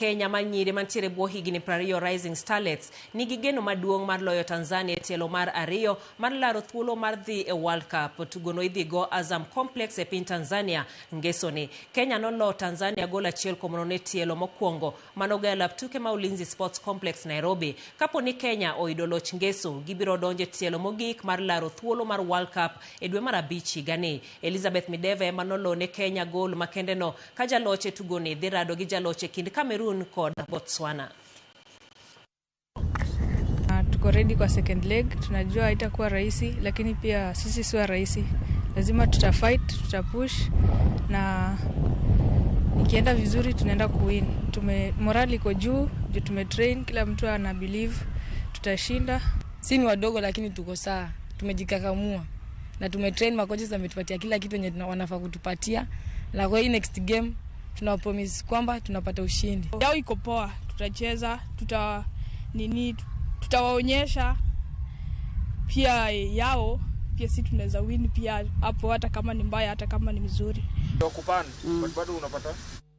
Kenya ma nyiri mantiere e bwo higni 20 Rising Starlets nigi geno maduong' mar loyo Tanzania e tielo mar ariyo mar laro thuolo mar dhi e World Cup. Tugono idhi go Azam Complex e piny Tanzania ngesoni. Kenya nolo Tanzania gol 1-0 e tielo mokwongo manogo e lap tuke ma Ulinzi Sports Complex Nairobi. Kapo ni Kenya oyudo loch ngeso, gibiro donjo e tielo mogik mar laro thuolo mar World Cup e dwe mar abich higani. Elizabeth Mideva ema nolo ne Kenya gol makendeno ka jaloch e tugoni dhi rado gi jaloch e kind Cameroon kod Botswana. Tuko ready kwa second leg. Tunajua haitakuwa rahisi, lakini pia sisi sio rahisi, lazima tutafight, tutapush na ikienda vizuri tunaenda kuwin. Tume morali iko juu juu tumetrain, kila mtu ana believe tutashinda. Si ni wadogo lakini tuko sawa, tumejikakamua na tumetrain. Makocha wametupatia kila kitu yenye wanafaa kutupatia, na kwa hii next game tuna promise kwamba tunapata ushindi. Yao iko poa, tutacheza, tuta nini, tutawaonyesha pia yao pia si tunaweza win pia hapo, hata kama ni mbaya, hata kama ni mzuri. But bado unapata.